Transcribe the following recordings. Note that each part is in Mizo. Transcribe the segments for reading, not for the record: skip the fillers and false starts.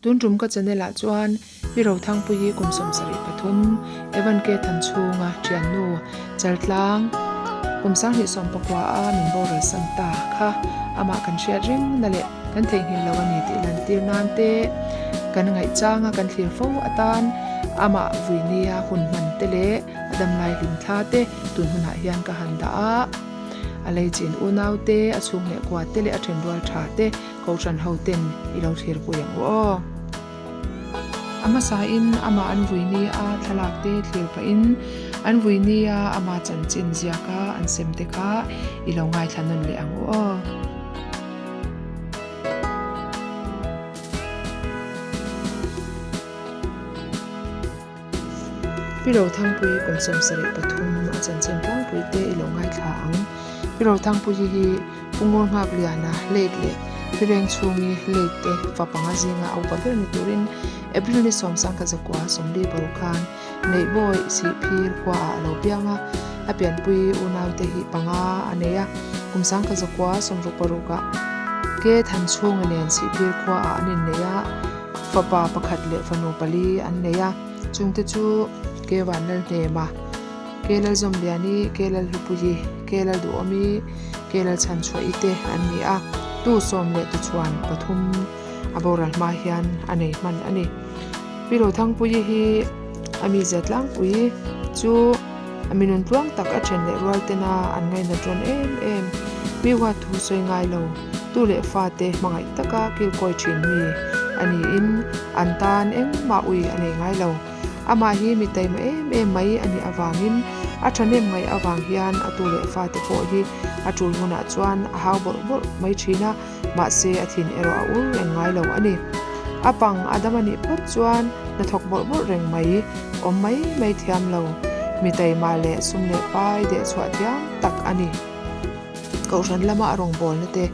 Tun tum ka channel ah chuan Pi Rothangpuii kum 73 Evan K Thanchhunga thiannu Chaltlang kum 29 a min boral san ta kha amah kan hriat reng na leh kan theihnghilh lo a ni tih lantir nan te kan ngaihchanga kan thlir fo atan amah vui nia hun hman te leh a damlai hlim thla te tun hunah hian ka han dah a. A lei chin unau te, a chhung leh kua te leh a thenrual tha te Kohhran ho ten i lo thlir pui ang u aw. A hmasa in amah an vui ni a thlalak te thlir pah in an vui ni a ama chanchin ziak a an sem te kha i lo ngaithla nawn leh ang u aw. Pi Rothangpuii kum 73 a chanchin tlangpui te i lo ngaithla ang. Pi Rothangpuii hi Pu Ngur Nghakliana late leh Pi Rengchhungi late te fa panga zinga a upa ber ni turin April ni 19 40 paruk khan Neihbawi Sihphir khuaah a lo piang a, a pianpui unaute hi panga a nei a. Kum 1960 parukah Ke Thanchhunga nen Sihphir khuaah an innei a. Fapa pakhat leh fanu pali an nei a, chungte chu Ke Vanlalhnema, Ke Lalzawmliani, Ke Lalhlupuii, Ke Lalduhawmi, Ke Lalchhanchhuahi te an ni a, tu sawm leh tuchhuan pathum a boral hma hian a nei hman a ni. Pi Rothangpuii hi a mizia tlangpui chu a minun tluang tak a then leh rual tena an ngainat rawn em em. Mi huat thu sawi ngai lo, tu leh fate hmangaih taka kilkawi thin mi a niin an tan engmah ui a nei ngai lo. Amah hi mi taima em em mai a nih avangin a thahnem ngaih avang hian a tu leh fate pawh hi a tul hunah chuan a hau bawrh bawrh mai thin a, mahse a thin erawh a ur reng ngai lo a ni. A pang a dam a nih phawt chuan hnathawk bawrh bawrh reng mai, awm mai mai thiam lo, mi taima leh sum leh pai deh chhuah thiam tak a ni. Kohhran lama a rawngbawlna te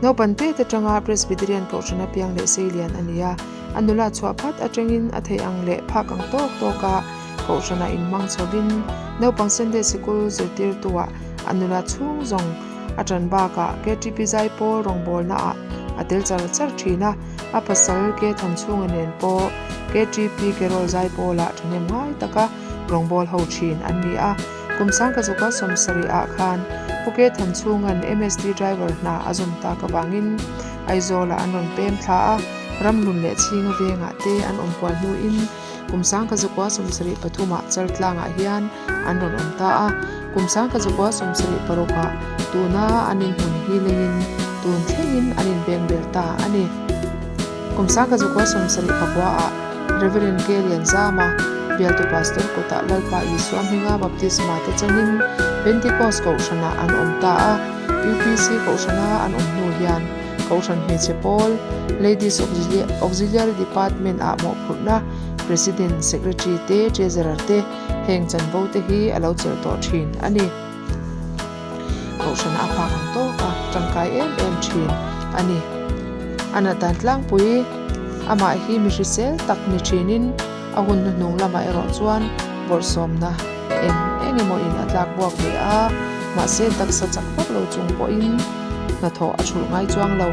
Naupan te te tanga Presbyterian Kohhran a piang leh seilian a ni a, a nula chhuah phat atangin a theih ang leh phak ang tawk tawk a Kohhranah inhmang chhovin naupang Sunday Sikul zirtirtuah a nula chhung zawng A ṭan bakah KTP Zaipawl rawngbawlnaah a tel char char ṭhin a, a pasal Ke Thanchhunga nen pawh KTP Carol Zaipawlah ṭhahnem ngai taka rawngbâwl ho ṭhin an ni a. Kum sangkazuka 70 ah khan Pu Ke Thanchhunga'n MST driver hna a zawm tak avangin Aizawlah an rawn pem thla a, Ramhlun leh Chhinga vengah te an awm kual hnuin Kum sangkazukua 73 ah Chaltlangah hian an rawn awm ta a, kum 1976 ah tuna an inhmun hi leiin tun thlengin an inbeng bel ta a ni. Kum 1974 ah Reverend K Lianzama, bialtu pastor kutah Lalpa Isua hminga baptisma te changin Pentecost kohhranah an awm ta a, UPC kohhrana an awm hnu hian Kohhran hmeichhe pawl, Ladies Auxiliary Department ah mawhphurhna President, Secretary te, Treasurer te, Heng chanvo te hi a lo chelh tawh thin a ni. Kohhran a phak ang tawk a, tangkai em em thin a ni. A nat dan tlangpui, amah hi mi hrisel tak ni thinin a hun hnuhnung lamah erawh chuan bawrhsawmna eng eng emaw in a tlak buak ve a, mahse taksa chak vak lo chung pawhin hnathawh a thulh ngai chuang lo.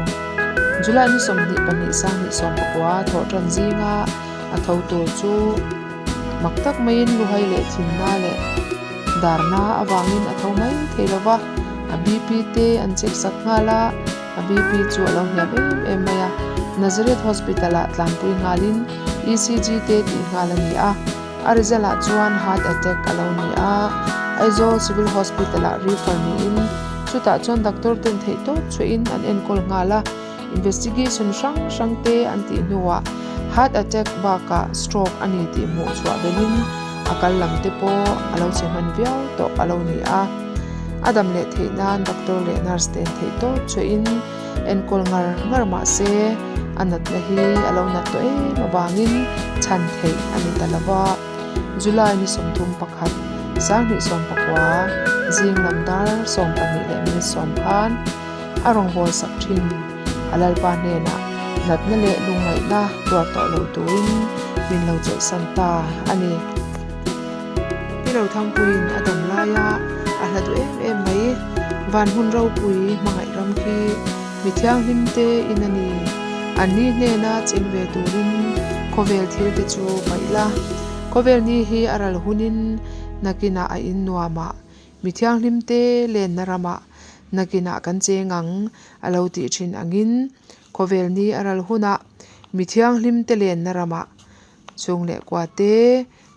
July ni 22 2019 thawh tan zinga a tho tur chu Mak tak maiin luhai leh thinna leh darna avangin a tho mai thei lo va, a BP te an check sak nghal a, a BP chu a lo hniam em em mai a. Nazareth Hospital ah tlanpui nghalin ECG te tih nghal a ni a, a result ah chuan heart attack a lo ni a, Aizawl Civil Hospital ah refer niin chutah chuan doctor ten theihtawp chhuahin an enkawl nghal a. Investigation hrang hrang te an tih hnuah heart attack bakah stroke a ni tih hmuh chhuah belhin a kal lam te pawh a lo che hman viau tawh a lo ni a. A dam leh theih nan doctor leh nurse ten theih tawp chhuahin enkawl ngar ngar mah se a natna hi a lo nat tawh em avangin chhan theih a ni ta lo va. July ni 31, 2019 zing lam dar 12 leh minute 10 khan A rawngbâwl sak ṭhin. A Lalpa hnênah natna leh lungngaihna tuar tawh lo tûrin min lo chawlhsan ta a ni. Pi Rothangpuiin a dam laia a hla duh em em mai. Van hmun ropui hmangaih ram khi mi thianghlim te in a ni. Anni hnena cheng ve turin khawvel thil te chu paih la. Khawvel ni hi a ral hunin nakinah a in nuamah, mi thianghlim te lenna ramah nakinah kan cheng ang a lo tih thin angin khawvel ni a ral hunah mi thianghlim te lenna ramah chhung leh kua te,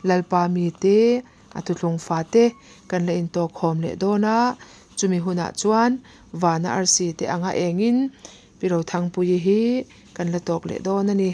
Lalpa mi te, a thuthlung fa te kan la intawkkhawm leh dawn a, chumi hunah chuan vana arsi te anga engin Pi Rothangpuii hi kan la tawk leh dawn a ni.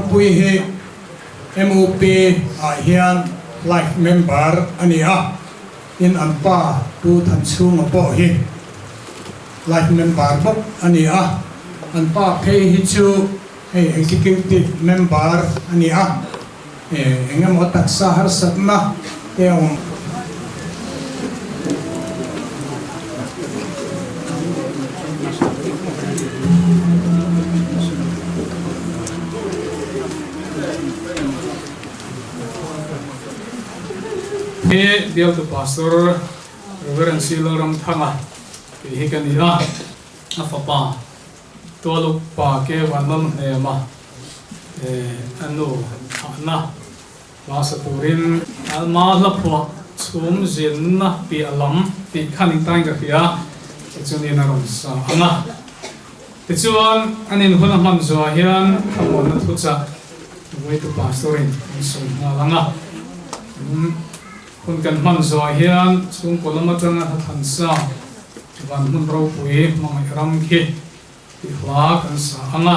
Thangpuii hi MUP ah hian life member a ni a, tin an pa Pu Thanchhunga pawh hi life member bawk a ni a, an pa phei hi chu hei executive member a ni a, eng emaw taksa harsatna te a awm. He bialtu Pastor Rev. C. Lalramthanga tih hi ka ni a, a fapa Tualuk pa ke Vanlal Hnema a nu thahna hla sa turin Alma hla phuah chhum zinna piah lam tih khan engtain ka hria tichuanin a rawn sa ang a. Tichuan an inhun a hman zuah hian thlamuanna thuchah Vawite Pastor-in an sawi nghal ang a. Hun kan hman zuah hian chhungkaw lam atanga hla thlan sa van hmun ropui hmangaih ram khi tih hla kan sa ang a.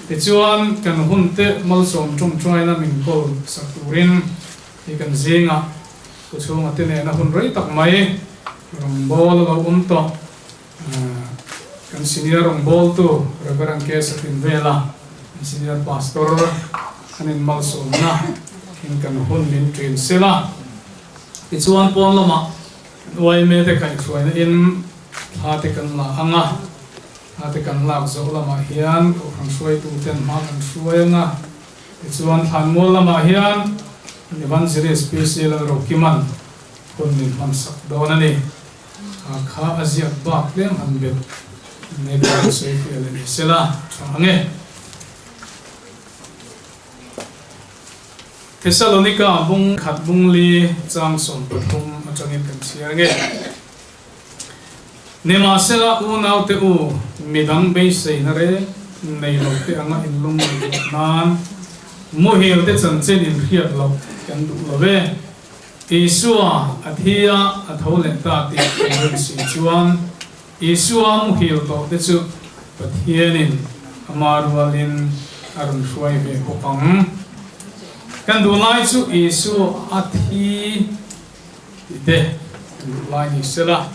Tichuan kan hun te malsawm tawngtaina min kawl sak turin hi kan zingah pu chhunga te nena hun rei tak mai rawngbâwl a lo awm tawh. Kan senior rawngbawltu Rev. K. Satinvela, kan senior pastor an in malsawmna in kan hun min ṭin sel a. Tichuan pawn lamah kan yma te kaihhruaina in thla te kan la ang a, thla te kan lak zawh lamah hian kohhran hruaitu ten hma kan hruai ang a. Tichuan thlanmual lamah hian kan Evangelist PC Lalrokiman hun min hmansak dawn a ni. Kha kha a ziak bak tlem han belh nge ka rawn sawi fiah leh ni sela tha ang e. Thesalonika bung khat bung li chang 13 atangin kan chhiar nge. Nimahsela unaute u midang beiseina reng nei lo te anga inlung nei loh nan muhil te chanchin inhriat loh kan duh lo ve. Isua a thi a, a tho leh ta tih kan rin si chuan Isua muhil tawh te chu Pathianin ama rualin a rawn hruai ve bawk ang. Kan duh lai chu Isua a thi tih te kan duh lai ni sela.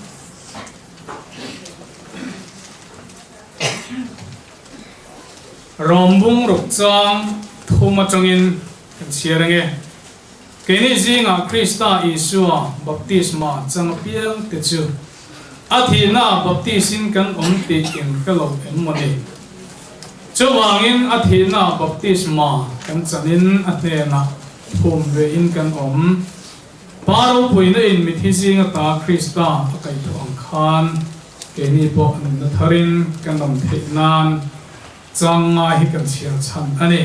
Rawmbung ruk chang thum atangin kan chhiar ange. Keini zingah Krista Isua baptisma chang apiang te chu a thihnaah baptisin kan awm tih in hre lo em maw ni? Chuvangin a thihnaah baptisma kan chanin a hnenah phum vein kan awm. Pa ropuina in mithi zing ata Krista a kaihthawh ang khan keini pawh nunna tharin kan awm theih nan chang ngai hi kan chhiar chhan a ni.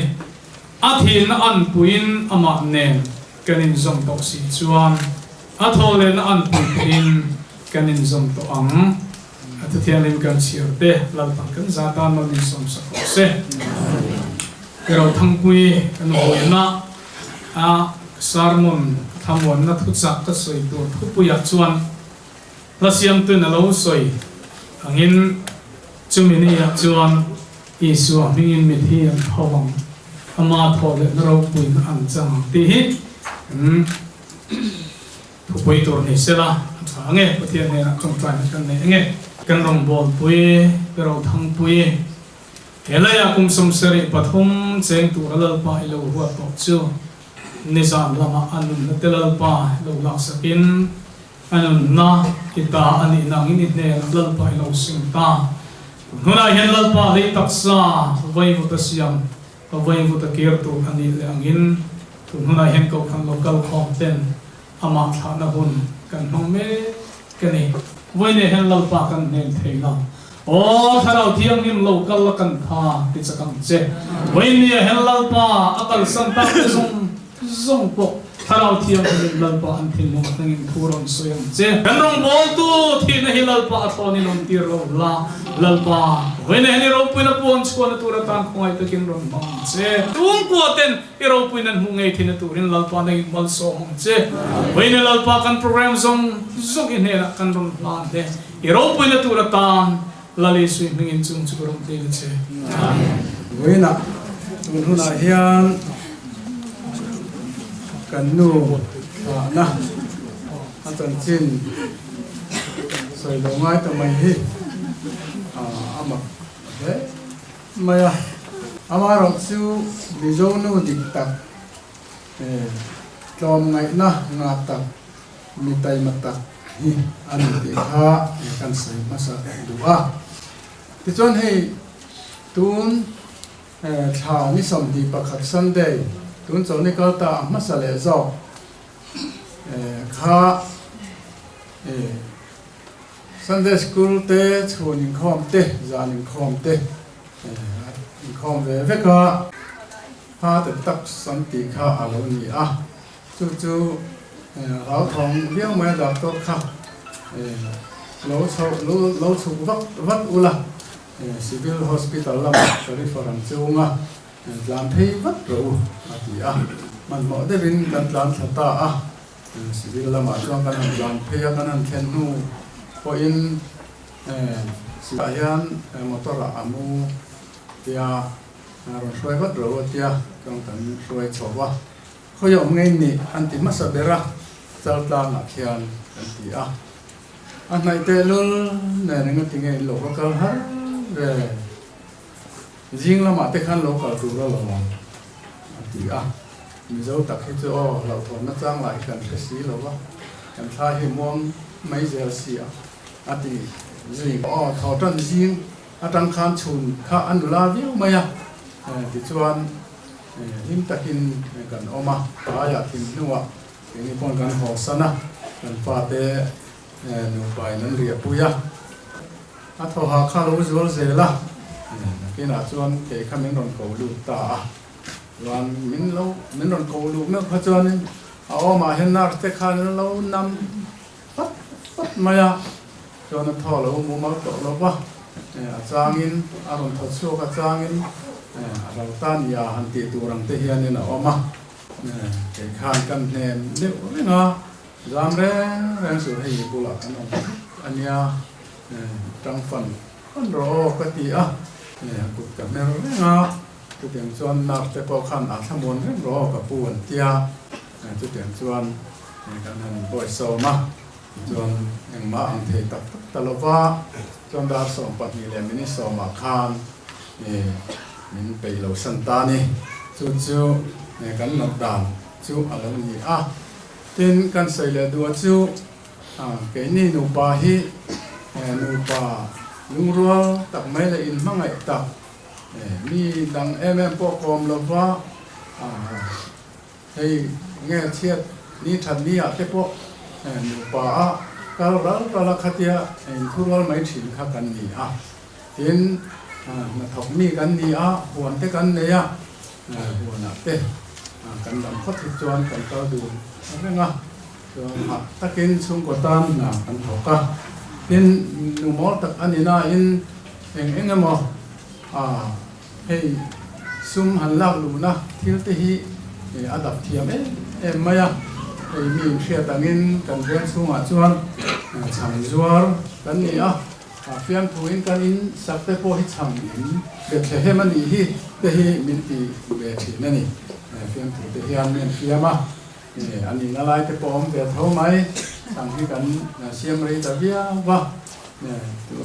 A thihna anpuiin amah nen kan inzawm tawh si chuan a thawhlehna anpui pawhin kan inzawm tawh ang. A thuthianghlim kan chhiar te Lalpan kan za tan lo min sawmsak rawh se. Ero Thangpui kan vawiina a sermon thlamuanna thuchah ka sawi tur thupuiah chuan hla siamtuin a lo sawi angin chumi niah chuan Isua hmingin mithi an tho ang, ama thaw lehna ropuina an chang ang tih hi kan thupui tur ni sela a tha ang e, Pathian hnenah tawngtaina kan nei ang e. Kan rawngbawlpui, ka rothangpui, he leiah kum 73 cheng tura Lalpa i lo huat tawh chu nizan lamah a nunna te Lalpa lo laksakin A nunna i ta a nih nangin i hnenah Lalpa i lo sing ta. Hmunah hian Lalpa lei taksa vaivut a siam, a vaivut a kir tur a nih leh angin tun hunah hian Kohhran local khawm ten amah thlahna hun kan hmang mek a ni. Vawiinah hian Lalpa kan hnen thei lo. Aw Thlarau Thianghlim lo kal la kan tha ti chak ang che. Vawiinah hian Lalpa a kalsan tak te zawng zawng pawh Thlarau Thianghlim Lalpa an thinlung atangin thu rawn sawi ang che. Kan rawngbawltu thihna hi Lalpa a thlawn in rawn tir lo la, Lalpa, vawiinah hian i ropuina puan chhuahna tur atan khawngaih takin rawn hmang ang che. Chhungkua ten i ropuina an hmuh ngei theihna turin Lalpa nangin malsawm ang che. Vawiinah Lalpa kan program zawng zawng i hnenah kan rawn hlan hle. I ropuina tur atan Lal Isui hmingin chung chu ka rawn tlin a che. Vawiinah Tun hunah hian kan nu thlahna a chanchin sawi lo ngai ta mai hi a mak hle mai a. Amaherawh chu Mizo nu dik tak, tlawmngaihna ngah tak, mi taima tak hi a ni tih kha kan sawi hmasa duh a. Tichuan hei tun thla ni 21 Sunday tun chawlhni kal ta a hmasa leh zawk kha Sunday School te chhun inkhawm te zan inkhawm te inkhawm ve vek a, heart attack an tih kha a lo ni a. Chu chu hlauthawng viau mai a doctor kha lo chho lo chhuk vak vat ula civil hospital lamah ka refer ang che unga tlan phei vat rawh u a ti a, hmanhmawh deuhin kan tlan thla ta a, civil lamah chuan kan han tlan phei a, kan han thlen hnu pawhin ah hian motor ah a mu tia rawn hruai vat rawh u a tia chuan kan hruai chho va. Khawi awm ngei nih an ti hmasa ber a, Chaltlangah khian kan ti a. A hnaih tehlul nen eng ati nge in lo va kal har ve? Zing lamah te khan lo kal tur alawm a ti a. Mizo tak hi chu aw hlauhthawnna chang lah hi kan hre si lo va, kan thla hi muang mai zel si a, a ti zui. Aw thaw tan zing atang khan chhun kha a nula viau mai a, tichuan Hlim takin kan awm a, tlaiah thim hnuah keini pawn kan haw san a, kan fate nupain an riahpui a, a thawha kha lo zual zel a, nakinah chuan kei kha min rawn ko lut ta a, chuan min lo min rawn ko lut meuh kha chuanin a awmah hian nurse te khan an lo nam pat pat mai a, chuan a thaw lo mumal tawh lo va, a changin a rawn thaw chhuak a changin a ral ta nia han tih tur ang te hianin a awm a, kei khan kan hnem deuh reng a, zam reng reng suh hei bulah kan awm thut a nia, tang fan fan rawh aw ka ti a, kut ka hmer reng a, chutiang chuan nurse te pawh khan a thlamuan reng rawh aw ka pu an tia, chutiang chuan kan han bawisawm a. Chuan engmah ang thei tak tak ta lo va, chuan dar 12 leh minute sawmah khan min peih lo san ta a ni. Chu chu kan nat dan chu a lo ni a. Tin, kan sawi leh duh chu keini nupa hi nupa lungrual tak mai leh inhmangaih tak, mi dang em em pawh kawm lo va, Hei nge chhiat ni that ni ah te pawh nupa a kal ral ral a khatia inthurual mai thin kha kan ni a. Tin, hnathawk mi kan ni a, huan te kan nei a, huan ah te kan dam phawt hi chuan kan kal dun reng a, chuan hah takin chhungkaw tan hna kan thawk a. Tin, nu mawl tak a ni nain eng eng emaw Hei sum han lak luhna thil te hi a dap thiam em em mai a, hei mi inhriat angin kan veng chhungah chuan chhang zuar kan ni a, fiamthuin kan in sak te pawh hi chhang in Bethlehem a nih hi te hi min ti ve thin a ni. Fiamthu te hian mi an fiam a, a nihna lai te pawh a awm ve tho mai, chhang hi kan siam rei ta viau va.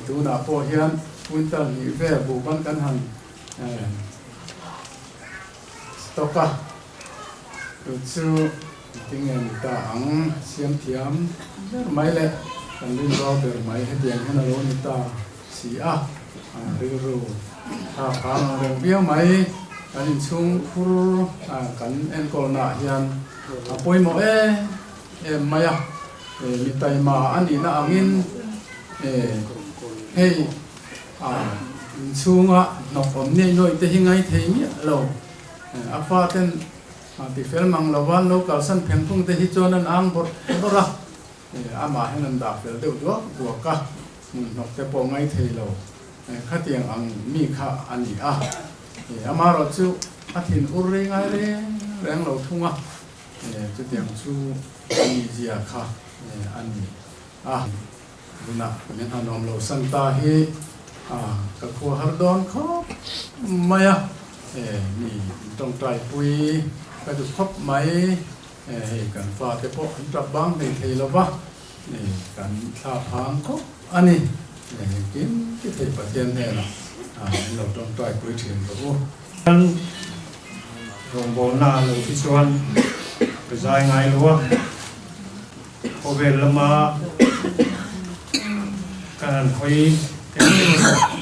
Tunah pawh hian quintal hnih vel buhban kan han stock a, chu chu tinge ni ta ang siam thiam ber mai leh kan rinrawl ber mai hetiang hian a lo ni ta si a, rilru tha phang ang reng viau mai kan inchhung khur kan enkawlnaah hian a pawimawh em em mai a. Mi taima a nihna angin hei inchhunga hnawk awm nei nuaih te hi ngai thei miah lo. A fa ten tifel mang lova an lo kalsan pheng phung te hi chuan an ang bawrh bawrh a, amah hian an dah fel deuh duak duak a, hmun hnawk te pawh ngai thei lo. Khatiang ang mi kha a ni a, amaherawh chu a thin ur rei ngai reng reng lo thung a. Chutiang chu a mizia kha a ni a. Tunah min han awm lo san ta hi ka khua har dawn khawp mai a. Mi in tawngtai pui ka duh khawp mai. Hei kan fate pawh an tap bang hlei thei lo va, kan thla phang khawp a ni. Engkim ti thei Pathian hnenah min lo tawngtai pui thin rawh u. Kan rawngbawlna lo hi chuan ka zai ngai lo a, khawvel lama kan han hawi eng eng emaw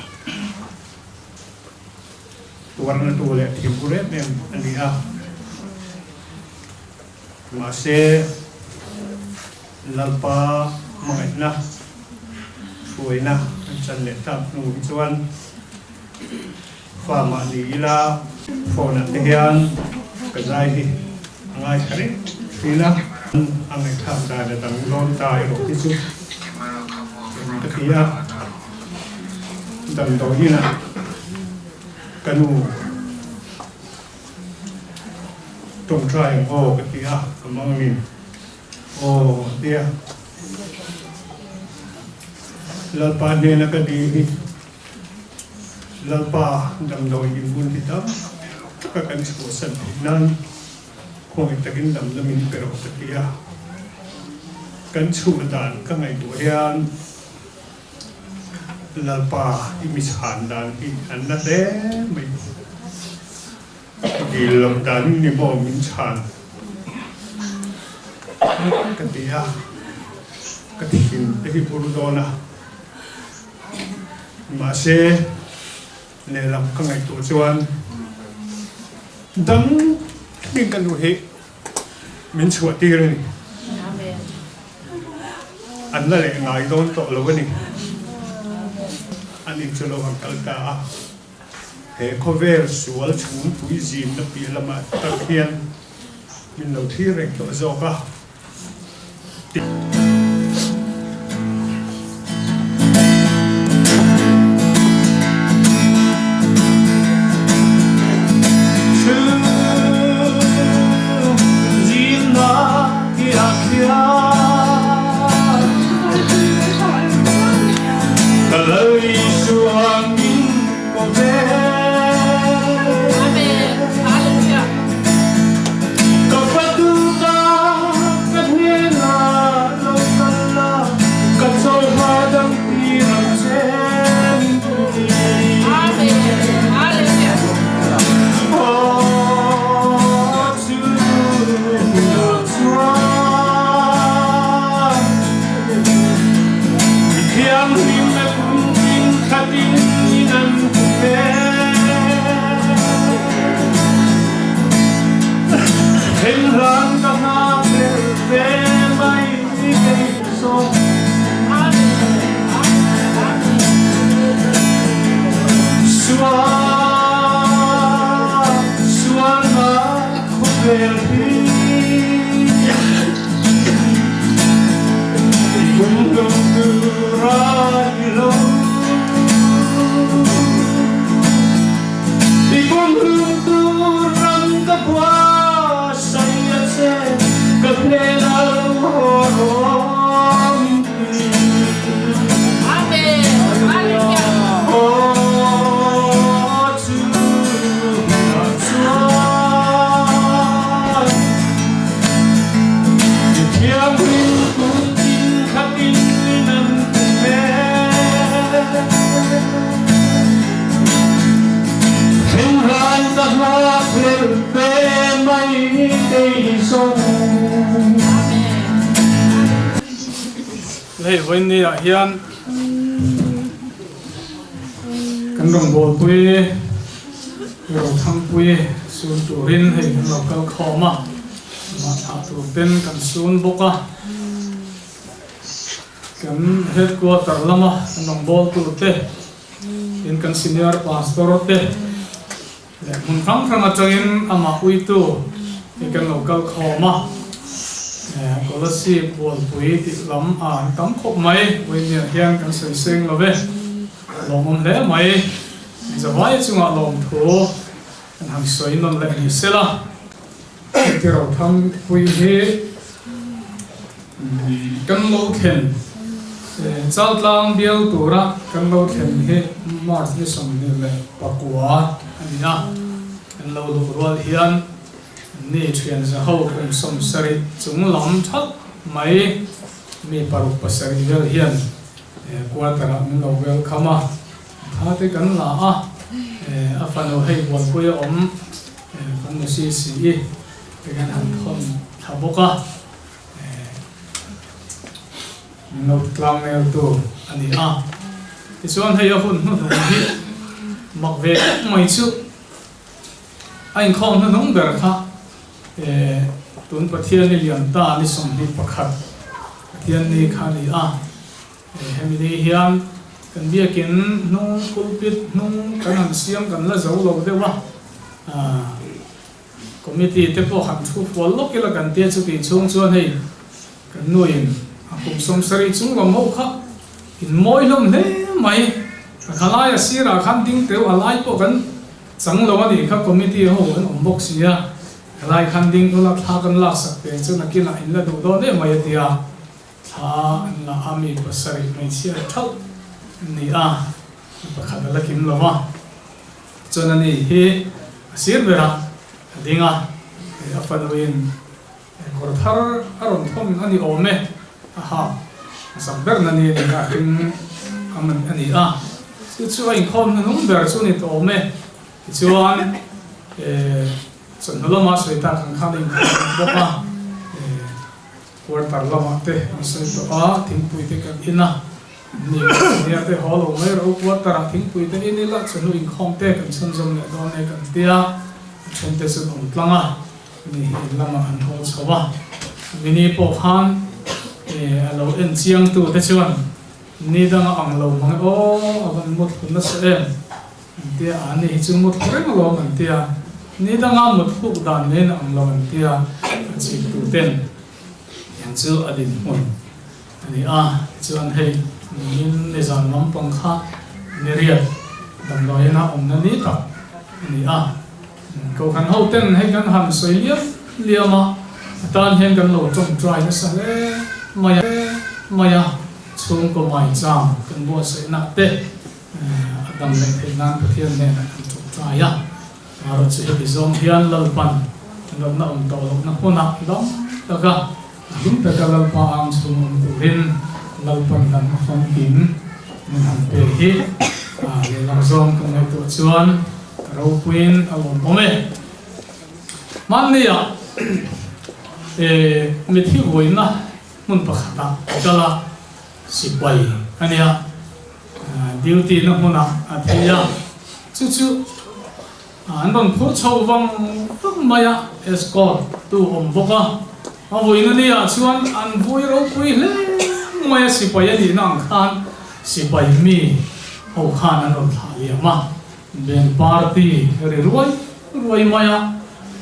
tuarna tu leh thimpu rem em a ni a. Mahse, Lalpa hmangaihna hruaina an chan leh tak hnu hi chuan fa mah ni ila phone ah te hian ka zai hi a ngaithla reng thin a. A ngaihthlak dan a dang dawn ta erawh hi chu eng ka ti a, damdawiin ah ka nu Tawngtai ang aw ka ti a, ka mangin aw a ti a. Lalpa hnena ka dil hi Lalpa damdawi inbun hi tam taka kan chhuahsan theih nan khawngaih takin damna min pe rawh ka ti a. Kan chhuah dan ka ngaihtuah hian Lalpa i mi chhan dan hi an la hle mai. Dil loh dan ni maw min chhan ka ti a, ka thin te hi bur dawn a, mahse lehlam ka ngaihtuah chuan dam takin ka nu hi min chhuah tir a ni. An la leh ngai dawn tawh lo a ni. An in chu lo han kal ta a. He khawvel sual chhungpui zimna piah lamah tak hian min lo thlir reng tawh zawk a. Hei vawiin ah hian kan rawngbawlpui Rothangpui sun turin hei kan lo kal khawm a, amah thlah tur ten kan sun bawk a. Kan headquarter lama kan rawngbâwl turte tin kan senior pastor te leh hmun hrang hrang atangin amah uitu hi kan lo kal khawm a. Kolasib Bualpui tih lam a an tam khawp mai, vawiin hian kan sawi seng lo ve. Lawmawm hle mai. Zavai chungah lawmthu kan han sawi nawn leh ni sela. Heti Rothangpui hi kan lo thlen Chaltlang bial tura kan lo thlen hi March ni 24 a ni a. Kan lo luh rual hian ni thian zaho kum 70 chung lam thalh mai mi paruk pasarih vel hian quarter ah min lo welcome a, tha te kan la a, a fanu hei bualpui a awm kan nu si si i te kan han thawn thla bawk a, min lo tlang nel tu a ni a. Tichuan hei a hun hnuhnung hi mak ve khawp mai chu. A inkhawm hnuhnung ber kha tun Pathian i lian ta ni 21 Pathian ni kha a ni a. Hemi ni hian kan biakin hnung pulpit hnung kan han siam kan la zo lo deuh a. Committee te pawh han thu fual lawk ila kan tia chutih chhung chuan hei kan nuin a kum 70 chung lam ho kha in mawi hlawm hle mai. A khalai a sirah khan ding teuh a lai pawh kan chang lo a nih kha committee ho an awm bawk si a, khalai khan ding ula thla kan lak sak teng chu nakinah in la duh dawn em mai a ti a, thla an la a mi pasarih hmeichhia thalh an ni a, mi pakhat a la kim lo a, chuan ani hi a sir berah a ding a, a fanuin Kawr thar a rawn thawn a ni awm e, a ha a sak ber na ni nia a hring a man a ni a, chu chu a inkhawm hnuhnung ber chu a ni tawh awm e. Tichuan chawhnu lama sawi tak ang khan a inkhawm bawk a, quarter lamah te an sawi tawh a, thingpui te kan in a, ni nia te haw lo mai rawh u, quarter ah thingpui te in ila chawhnu inkhawm te kan chhunzawm leh dawn e kan tia, a then te chu an awm tlang a. Ni hi in lamah an haw chho a, Mini pawh khan a lo en chiang tu te chuan ni danga ang lo mang e aw a van mut hlu nasa em an tia, a ni hi chu mut hlu reng alawm an tia, ni danga mut hluk dan nen a ang lo an tia, a chik tu ten eng chu a dinhmun a ni a, tichuan hei nimin nizan lampang kha niriat damdawiin a awmna ni tak a ni a. Kohhran ho ten hei kan han sawi liam liam a, a tan hian kan lo tawngtai nasa hle mai a, mai a, chhungkaw maichang kan buatsaihna te a dam leh theih nan Pathian hnenah kan tawngtai a, erawh chu heti zawng hian Lalpan natna awm tawh lohna hmunah dam taka hlim taka Lalpa ang chhung awm turin Lalpan dan a famkim min han pe hi lehlam zawng kan ngaihtuah chuan Ropuiin a lawm awm e. Hmannia mithi vuaina hmun pakhatah a kal a, sipai a nia, duty na hmunah a thi a, chu chu an rawn phur chho vang vang mai a, escort tu awm bawk a, a vuina niah chuan an vui ropui hle mai a, sipai a nihna ang khan sipai mi ho khan an rawn thlah liam a. Band party ri ruai ruai mai a,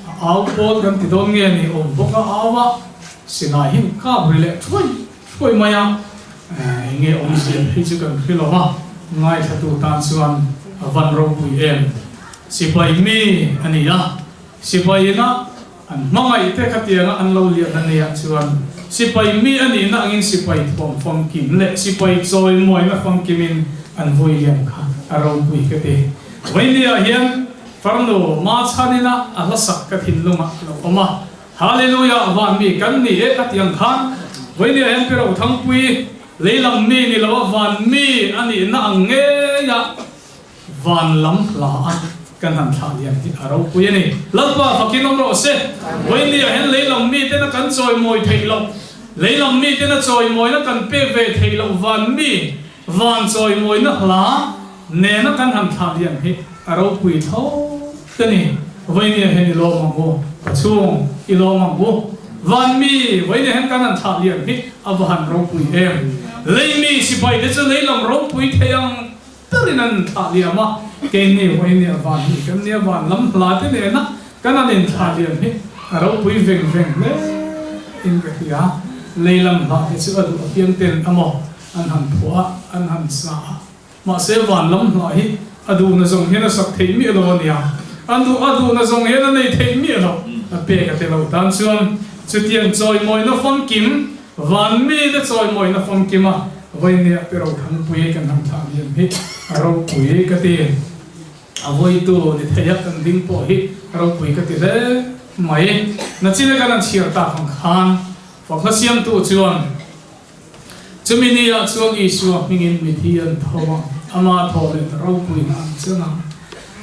a au pawl kan ti dawn nge ni awm bawk a au a, silai hi kap ri leh thuai thuai mai a, eng nge awmzia phei chu kan hre lo va, ngaithlatu tan chuan a van ropui em. Sipai mi a ni a, sipai ina an hmangaih te khatianga an lo lian a nia chuan sipai mi a nihna angin sipai thuam famkim leh sipai chawimawina famkimin an vui liam kha a ropui ka ti. Vawinia hian farnu Machhanina a hlasak ka thinlungah a lo awm a, Hallelujah van mi kan ni e a ti ang khan vawinia hian Pi Rothangpui leilam mi ni lo a van mi a nihna ang ngeia Van lam hla a kan han thlah lian hi a ropui a ni. Lalpa fakin awm rawh se. Vawinia hian lei lam miten a kan chawimawi theih loh, lei lam miten a chawimawina kan pek ve theih loh van mi van chawimawina hla nena kan han thlah lian hi a ropui tho te ni. Vawinia hian i lawm ang u, ka chhung i lawm ang u. Van mi vawinia hian kan han thlah lian hi a va han ropui em. Lei mi sipai te chu lei lam ropui thei ang. Tarin an thlah liam a, keini vawinia van hi kan nia van lam hla te nena kan an inthlah liam hi a ropui veng veng hle in ka hria. Lei lam hla te chu a duh apiang ten amaw an han phuah a, an han sa a, mahse van lam hla hi a duh na zawng hian a sak theih miah lo a nia, an duh a duh na zawng hian a nei theih miah lo, a pek a te lo tan chuan chutiang chawimawina famkim Van mite chawimawina famkim a vawinia Pi Rothangpui kan han thlah liam hi a ropui ka ti. A vawitu ni theia kan ding pawh hi ropui ka ti hle mai. Nachina kan han chhiar tak ang khan Fakhla siamtu chuan chumi niah chuan Isua hmingin mithi an tho a, ama thaw leh ropuina an cheng ang.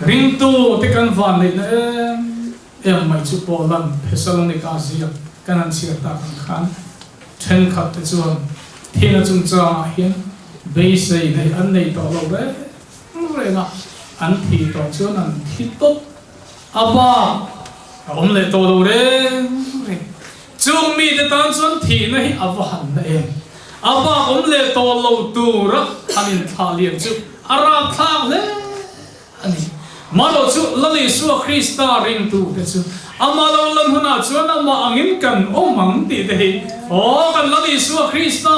Ringtu te kan vanneihna em em mai chu Paulan Thessalonika ziak kan han chhiar tak ang khan thenkhat te chuan thihna chungchangah hian beisei neih an nei tawh lo reng reng a, an thih tawh chuan an thi tawp a bak a awm leh tawh lo reng reng. Chung mite tan chuan thihna hi a va han na em? A bak awm leh tawh lo tura an inthlah lian chu a rapthlak hle a ni. Marawh chu Lal Isua Krista ringtute chu amah lo lan hunah chuan amah angin kan awm ang tih te hi aw kan Lal Isua Krista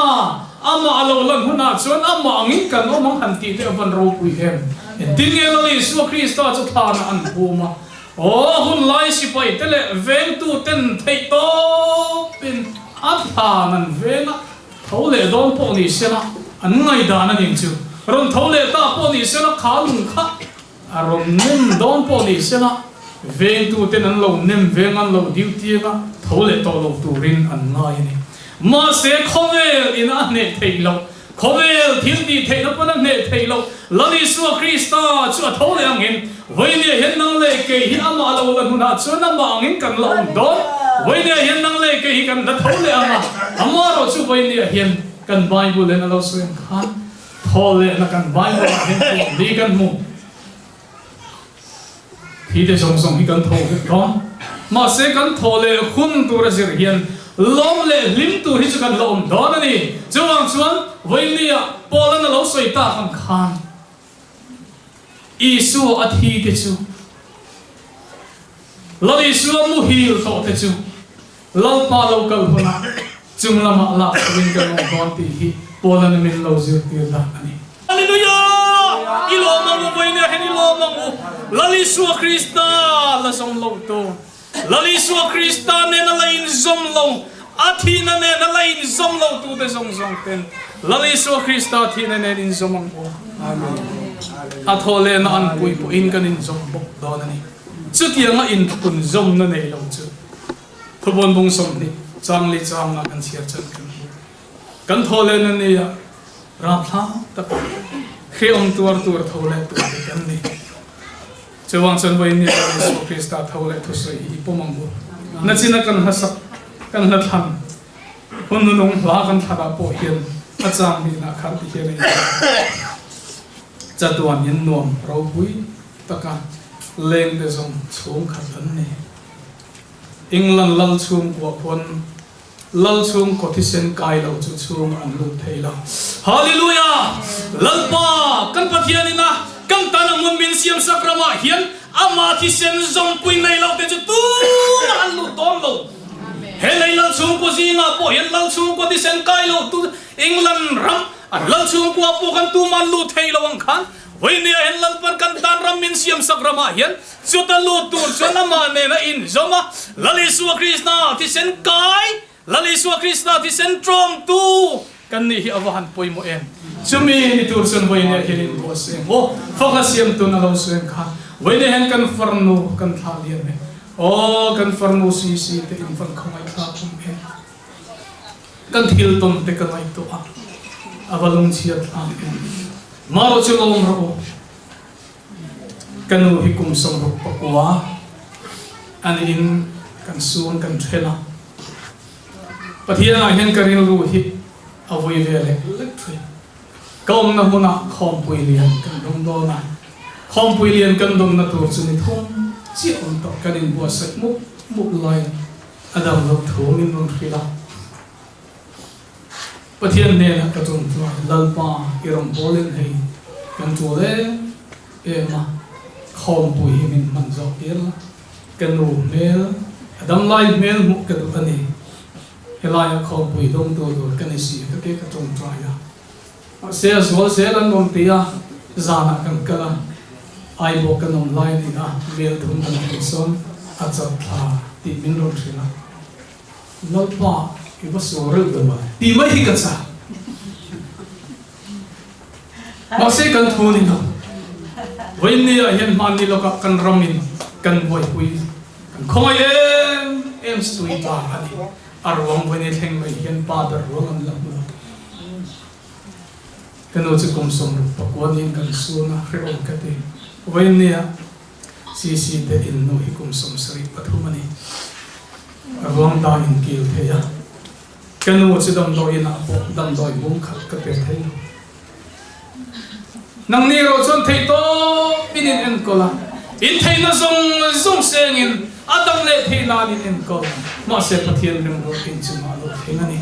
amah a lo lan hunah chuan amah angin kan awm ang han tih te a van ropui em? Engtin nge Lal Isua Krista chu thlanah an phum a? Aw hun lai sipai te leh vengtu ten theih tawpin a thlan an veng a, tho leh dawn pawh ni sela an ngaihdan a ning chu. Rawn tho leh ta pawh ni sela kha lung kha a rawn nem dawn pawh ni sela vengtu ten an lo nem veng an lo duty anga tho leh tawh lo turin an ngai a ni. Mahse khawvel in a hneh theih loh Khawvel thil tih theihna pawn a hneh theih loh. Lal Isua Krista chu a tho leh angin, Vawinia hian nang leh kei hi amah lo la hnunah chuan amah angin kan la awm dawn. Vawinia hian nang leh kei hi kan la tho leh ang a, amaherawh chu vawinia hian kan Bible in a lo sawi ang khan thaw lehna kan Bible ah hian tuam li kan hmu. Thi te zawng zawng hi kan tho vek dawn. Mahse kan thaw leh hun tur a zir hian lawm leh hlim tur hi chu kan la awm dawn a ni. Chuvang chuan vawinia Paul-an a lo sawi tak ang khan Isua a thi te chu Lal Isua muhil tawh te chu Lalpa lo kal hunah chung lamah lak turin kan awm dawn tih hi Paul-an min lo zirtir dah a ni. Hallelujah! I lawm ang u, vawinia hian i lawm ang u. Lal Isua Krista la zawm lo tu, Lal Isua Krista nen a la inzawm lo, a thihna nen a la inzawm lo tu te zawng zawng ten Lal Isua Krista thihna nen inzawm ang u. A thawhlehna an pui pawhin kan inzawm bawk dawn a ni. Chutianga inphunzawmna nei lo chu Thubawn bung 20 chang li changa kan chhiar chuan kan hmu. Kan thaw leh na nia rapthlak tak hrehawm tuar tur tho leh tur te kan ni. Chuvang chuan vawiin ni chuan Isua Krista tho leh thusawi hi i pawm ang u. Nachina kan hlasak, kan hlathlan, hun hnunung hla kan thlanah pawh hian a chang hnihna khan ti hian a inziak a. Chatuan in nuam ropui taka leng te zawng chhungkhat an ni. England lal chhungkua khuan lal chhungkaw thisen kai lo chu chhung an lut thei lo. Hallelujah! Lalpa kan Pathian ina kan tan a hmun min siam sak ramah hian ama thisen zawmpui nei lo te chu tumah an lut dawn lo. He lei lal chhungkaw zingah pawh hian lal chhungkaw thisen kai lo tu England ram an lal chhungkua pawh kan tumah an lut thei lo ang khan Vawinia hian Lalpan kan tan ram min siamsak ramah hian chuta lut tur chuan amah nen a inzawm a, Lal Isua Krista thisen kai, Lal Isua Krista thisen tawngtu kan nih hi a va han pawimawh em. Chumi ni tur chuan vawinia hian in buah seng aw, fakla siamtun a lo suem kha vawinia hian kan farnu kan thlah liam e, aw kan farnu sisi te in van khawngaih thlak awm em. Kan thil tawn te ka ngaihtuah a, a va lungchhiat thlak em. Maro chu lawm rawh u. Ka nu hi kum 69 a niin kan sun kan then a. Pathian ah hian ka rilru hi a vui ve lek lek thin. Ka awmna hmunah khawmpui lian kan dawng dawn a. Khawmpui lian kan dawnna tur chu ni thum chiah awm tawh kan inbuatsaih mup mup laiin a dam loh thu min rawn hrilh a. Pathian hnenah ka tum chuan Lalpa i rawn bawl in hei kan tul em em a, khawmpui hi min hman zawk tir la, ka nu hmel a damlai hmel hmuh ka duh a ni, helaiah khawmpui dawngtu tur ka ni si ka ke ka tawngtai a, mahse a zual zel an rawn ti a, zanah kan kal a, Aibawk kan awm lai ni a, mel thum kan thlen sawn a chat thla tih min rawn hrilh a. Lalpa i va sual reuh ve mai tih mai hi ka chak. Mahse kan thu ni lo. Vawiinni ah hian hmanni lawkah kan ramin kan buaipui kan khawngaih em em stui ta a ni. A ruang vawiinni thleng mai hian pa ber ruang an la hmu lo. Ka nu chu kum 69 niin kan sun a, hrehawm ka ti. Vawiinni ah CC te in nu hi kum 73 a ni. A ruang dah in kil thei a. Ka nu chu damdawi inah pawh damdawi bung khat ka pe thei lo. Nangni erawh chuan theih tawp in in enkawl a, in theihna zawng zawng sengin a dam leh theih nan in enkawl. Mahse Pathian remruat in chungah a lo thleng a ni.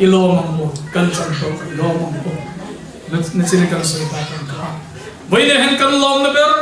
I lawm ang u, kan chan tawk i lawm ang u. Nachin kan sawi tak ang kha. Vawiin hen kan lawmna ber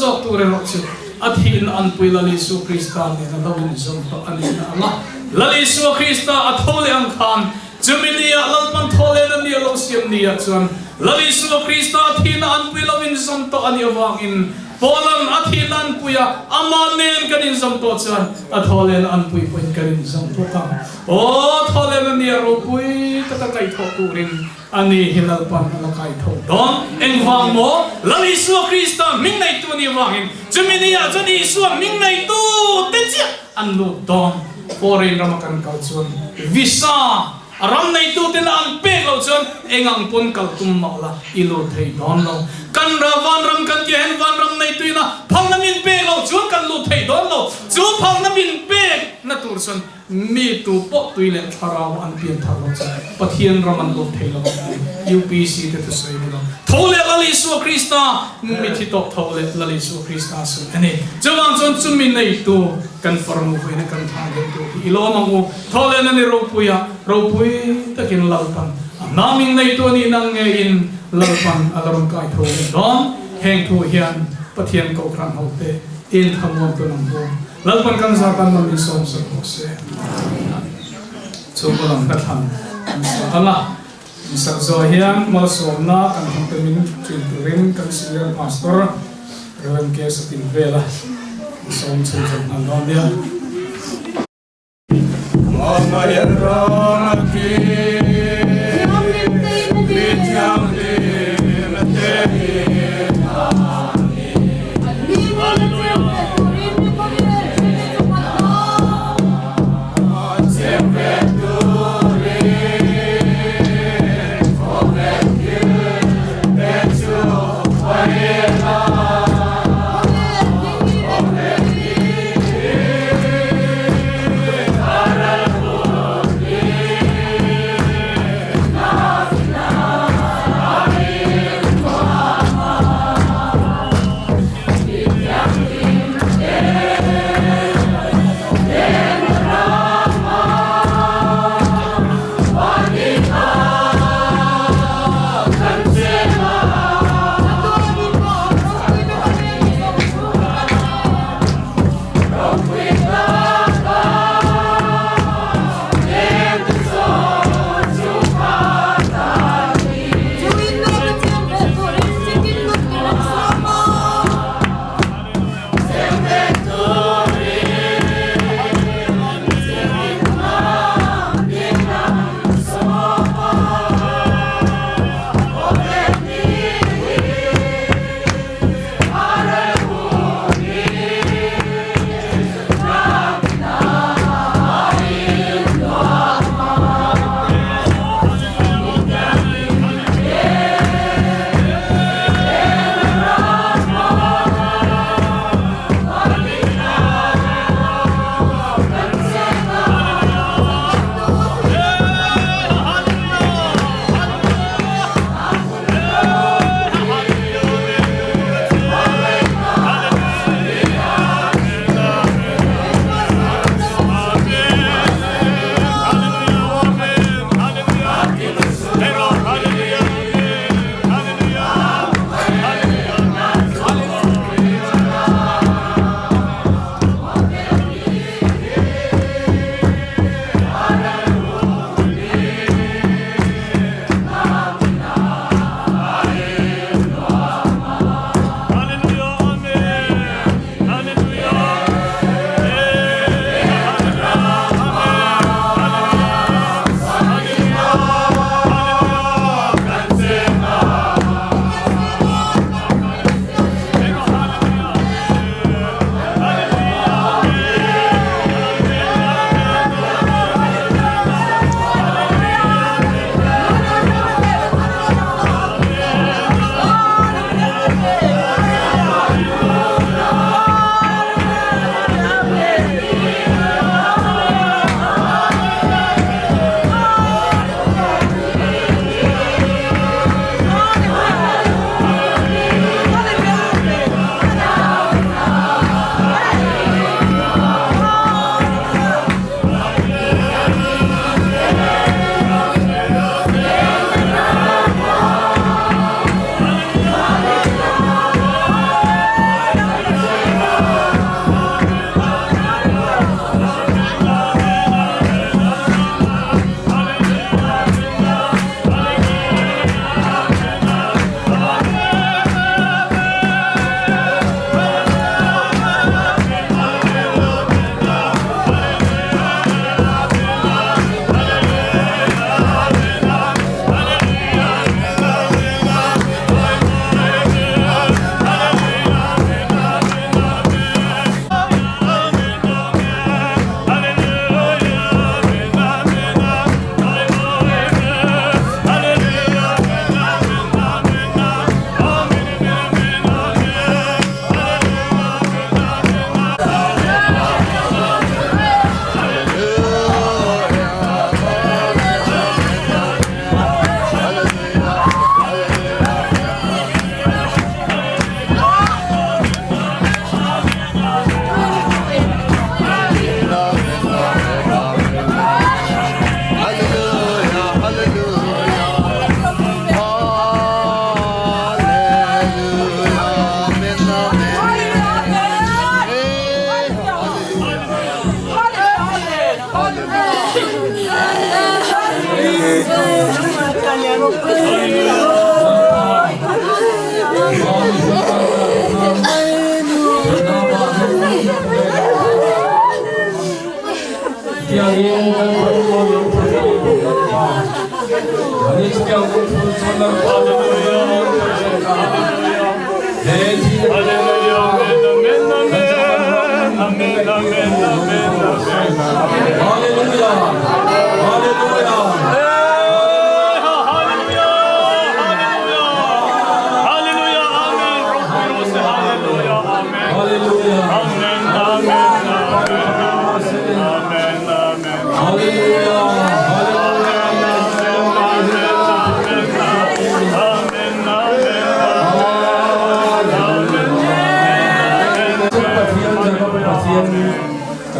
zawk tur erawh chu a thihna anpui Lal Isua Krista nen a lo inzawm tawh a nihna ang a. Lal Isua Krista a tho leh ang khan Chumi niah Lalpan thawhlen a nia lo siam niah chuan Lal Isua Krista a thihna anpui lo inzawm tawh a nih avangin Paula'n a thihna anpui a, amah nen kan inzawm tawh chuan a thawhlen anpui pawhin kan inzawm bawk ang. Aw, thawhlen a nia ropui taka kaihthawh turin a ni hi Lalpan a la kaitho dawn. Engvang maw? Lal Isua Krista hming neitu a nih avangin chumi niah chuan Isua hming neitu te chiah an lut dawn. Foreign rama kan kal chuan visa a ram neitu ten an pek loh chuan eng ang pawn kal tum mah la i lut thei dawn lo. Kan ra vanram kan tih ah hian vanram neitu ina phalna min pek loh chuan kan lut thei dawn lo. Chu phalna min pek na tur chuan mi tu pawh tui leh thlarau an pian thar loh chuan Pathian ram an lut thei lo ang tih UPC te thusawi ni lo. Tho leh Lal Isua Krista mi thi tawh tho leh Lal Isua Krista sawi a ni. Chuvang chuan chumi neitu kan farnu vawiina kan thlah deuh tur hi i lawm ang u. Tho leh na ni ropuia ropui takin Lalpan a hnaming neitu a nih nang ngeiin Lalpan a la rawn kai tho leh dawn. Heng thu hian Pathian Kohhran hote in thamuan tun ang u. Lalpan kan zatan lam in sawm sak bawk se. Chhungkaw lam ka thlan an sa ang a, in sak zawh hian malsawmna kan hmang te min ṭin turin kan Senior Pastor Rev. K. Satin Vela in sawm chhun zawm nghal dawn nia.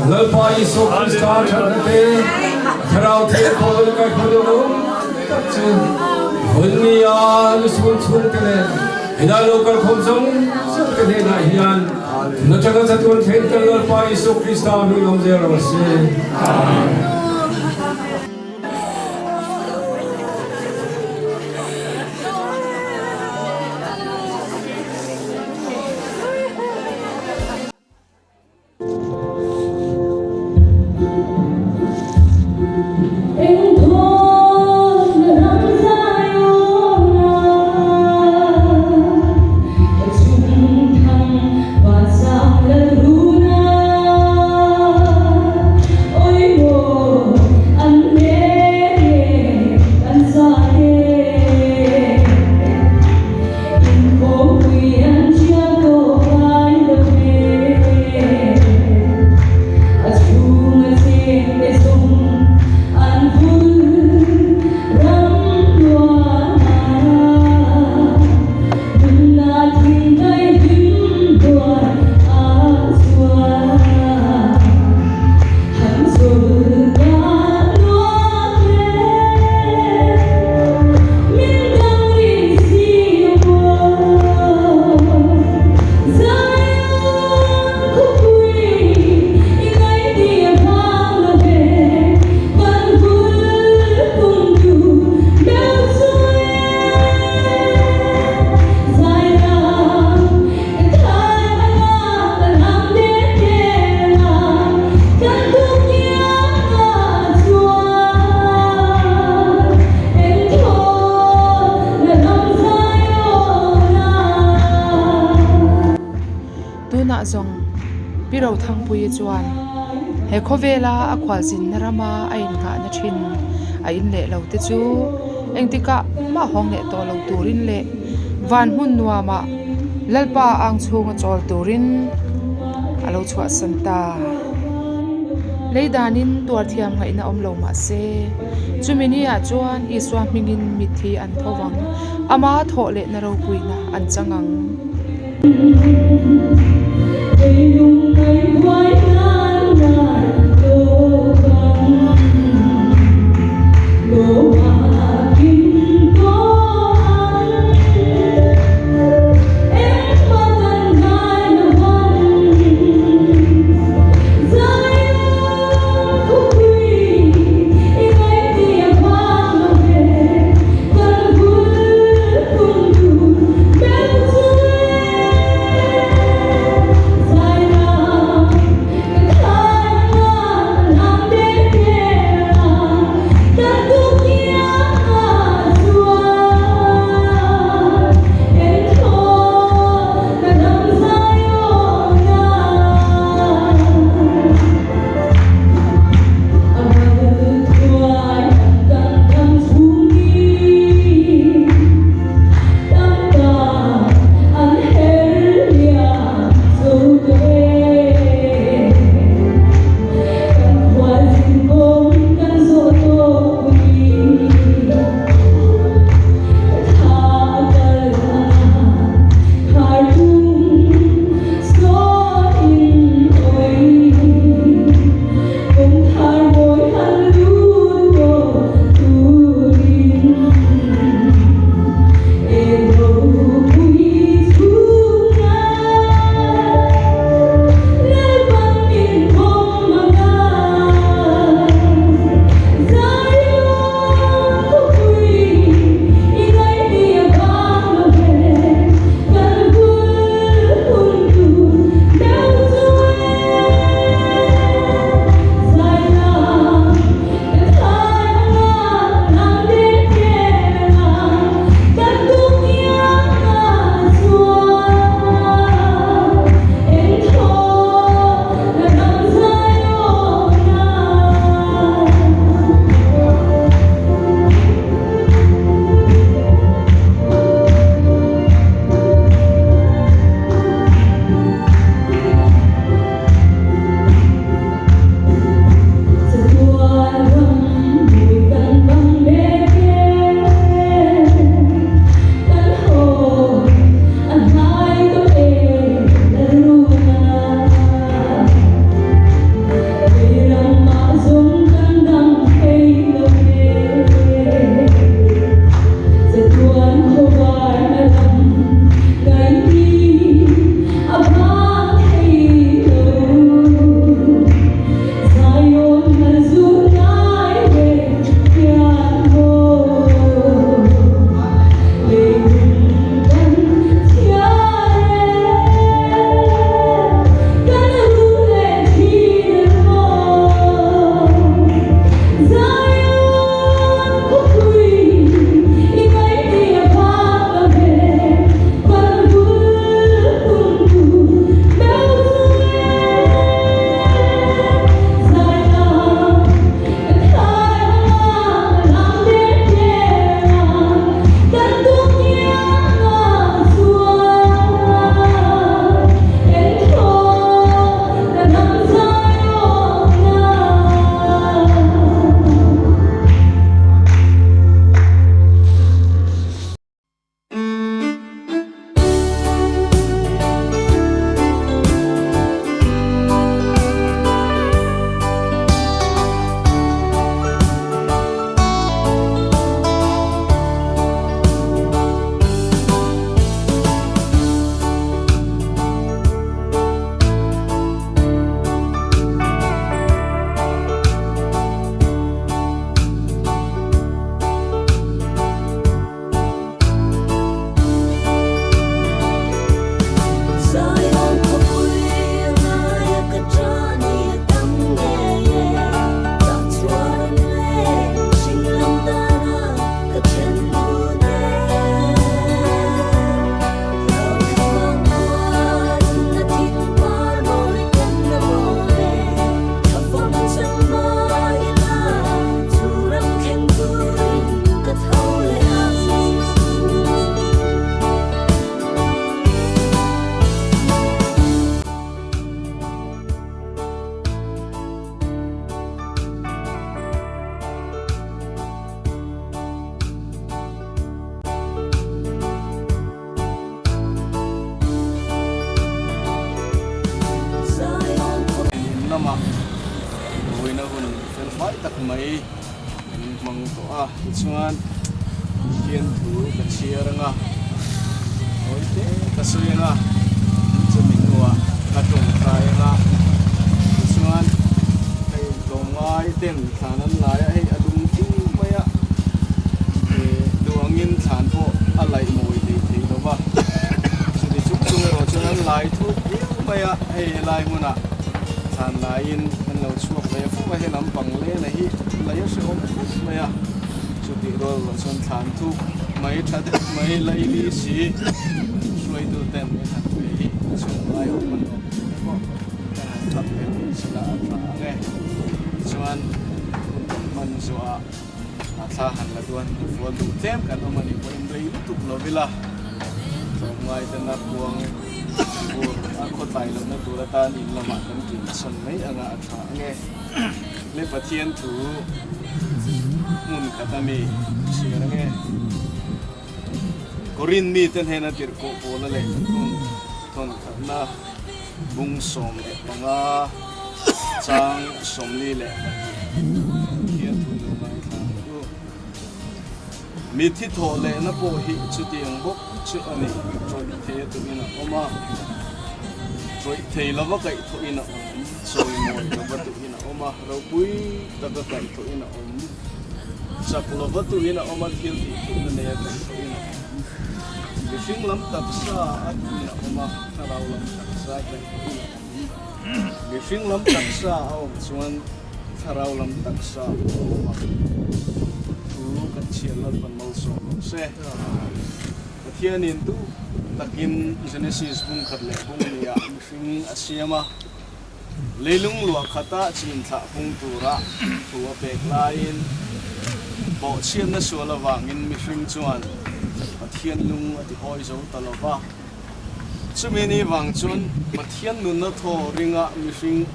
Lalpa Isua Krista thatna te, Thlarau Thianghlim kaihhruaitu awm tak chu Vunnia lusun chhungte leh helai lo kalkhawm zawng zawng te hnenah hian na taka chatuan thleng kan Lalpa Isua Krista hming awm zel rawh se. Amen. Tunah zawng Pi Rothangpuii chuan he khawvela a khualzinna rama a innghahna thin a in leh lo te chu engtikah mah hawng leh tawh lo turin leh van hmun nuamah Lalpa ang chhunga chawl turin a lo chhuahsan ta. Lei danin tuar thiam ngaihna awm lo mah se, chumi niah chuan Isua hmingin mitthi an tho vang, ama thawh lehna ropuina an chang ang. a, vawiina hun fel fai tak mai kan hmang tawh a, tichuan Pathian thu ka chhiar ang a, tawi te ka sawi ang a, chumi hnuah ka tawngtai ang a, tichuan hei tlawmngai ten thlan an lai a, hei a lung viau mai a, duh angin thlan pawh a laih mawi thei thei lo va, chuti chung chung erawh chuan an lai thuk viau mai a, hei helai hmunah thlan laiin an lo chhuak ve fo a, he lampang lena hi lei a hrehawm khawp mai a, chutih rual erawh chuan thlan thuk mai tha deuh mai laili si hruaitu ten min han pe hi chhung lai awm an awm te pawh kan han thap ve mai sela a tha ang e. Tichuan hun kan hman zuah a thla han la duan fual duh tlem kan awm a nih pawhin rei lutuk lo ila tlawmngai tena kuang bur a khawtlai lohna tur atan in lamah kan ṭin chhan mai anga a tha ang e. Le Pathian thu hmun khat a mi chhiar ang e. Korin mite hnena tirhkoh pawla leh thun thawn khatna bung 15 chang 42 Pathian thu lo ngaithla ang u. Mithi thawh lehna pawh hi chutiang bawk chu a ni. Ṭawih thei a tuhin a awm a, ṭawih thei lova kaihthawhin a awm, chawimawi lova tuhin a awm a, ropui taka kaihthawhin a awm, chak lova tuhin a awm a, thil tih theihna neia kaihthawhin a awm, mihring lam taksa a tuhin a awm a, thlarau lam taksa kaihthawhin a awm. Mihring lam taksa a awm chuan thlarau lam taksa a awm a, thu kan chhiar Lalpan malsawm rawh se. Pathianin duh takin Genesis bung khat leh bung nia mihring a siam a, leilung luah khata chin thlah pung tura thu a pek laiin bawhchhiatna sual avangin mihring chuan Pathian lung a ti awi zo ta lo va. Chumi ni vang chuan Pathian nunna thaw ringa mihring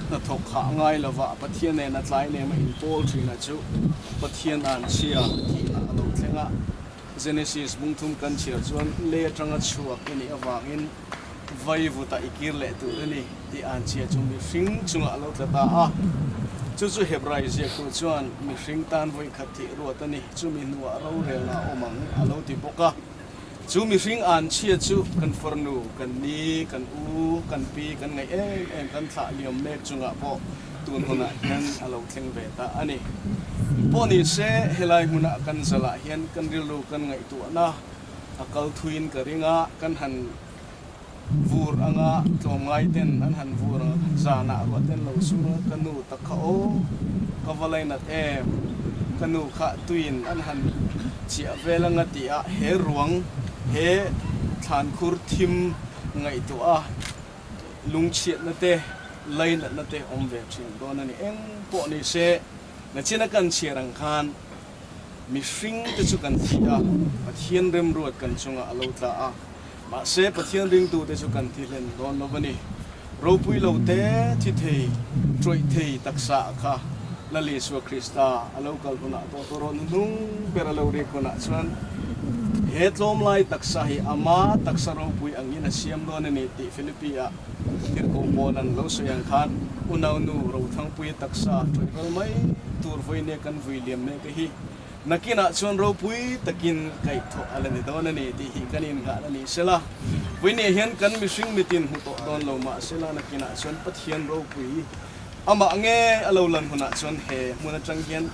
hnathawk hah ngai lova Pathian nena tlai nem a inpawl thina chu Pathian an chhia thihna a lo thleng a. Genesis bungthum kan chhiar chuan lei atanga chhuak i nih avangin vaivuta i kir leh tur a ni tih an chhia chu mihring chungah a lo tla ta a. Chu chu Hebrai ziaktu chuan mihring tan vawikhat thih ruat a ni, chumi hnuah rorelna a awm ang a lo ti bawk a. Chu mihring an chhia chu kan farnu, kan ni, kan u, kan pi, kan ngaih em em, kan thlah liam mek chungah pawh tun hunah hian a lo thleng ve ta a ni. Pawh ni se, helai hmunah kan zalah hian kan rilru kan ngaihtuahna a kal thuiin ka ring a, kan han vur anga tlawmngai ten an han vur ang zanah ruah ten lo sur a, ka nu tak kha aw ka va lainat em, ka nu kha tuiin an han chiah vel anga tih a he ruang he thlankhur thim ngaihtuah a lungchhiatna te lainatna te awm ve thin dawn a ni. Eng pawh ni se nachina kan chhiar ang khan mihring te chu kan thi a, Pathian remruat kan chungah a lo tla a. Mahse, Pathian ringtute chu kan thi hlen dawn lo a ni. Ropui lo te, thi thei, ṭawih thei taksa kha Lal Isua Krista a lo kal hunah tawh tawh rawh. Hnuhnung ber a lo rik hunah chuan he tlawmlai taksa hi ama taksa ropui angin a siam dawn a ni tih Philippi-ah Tirhkoh Paula'n lo sawi ang khan unaunu Rothangpuia taksa ṭawih ral mai tur vawinia kan vui liam mek a hi. Nakinah chuan ropui takin kaihthawh a la ni dawn a ni tih hi kan innghah a ni sela. Vawinia hian kan mihring mitin hmu tawh dawn lo mah sela nakinah chuan Pathian ropui amah nge a lo lan hunah chuan he hmun atang hian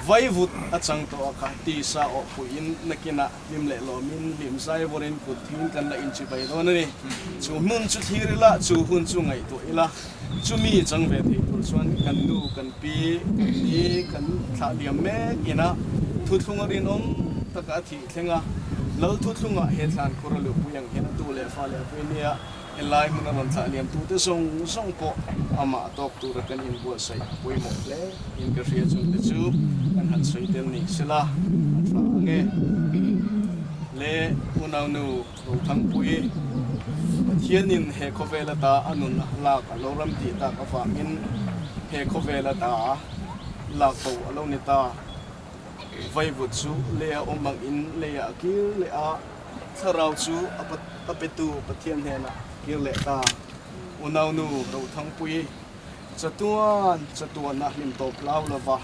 vaivut a chang tawh a kha tisa awh puiin nakinah hlim leh lawmin hlim zai vawrin kut thingin kan la inchibai dawn a ni. Chu hmun chu thlir ila, chu hun chu ngaihtuah ila. Chumi chang ve thei tur chuan kan nu, kan pi, kan ni, kan thlah liam mek ina thuthlung a rinawm taka a thih thleng a. Lal thuthlungah he thlan khur a luhpui ang hian a tu leh fa leh a pui nia helai hmun a rawn thlah liam tute zawng zawng pawh amah tawk tura kan inbuatsaih a pawimawh hle in ka hria chungte chu kan han sawi tel ni sela a tha ang e. Le unaunu. Rothangpui, Pathianin he khawvel ata a nun lak a lo ram tih tak avangin he khawvel ata lak bo a lo ni ta. Vaivut chu leia awm angin leia a kir leh a, thlarau chu a petu Pathian hnenah a kir leh ta. Unaunu Rothangpui. Chatuan chatuana hlim tawp hlau lova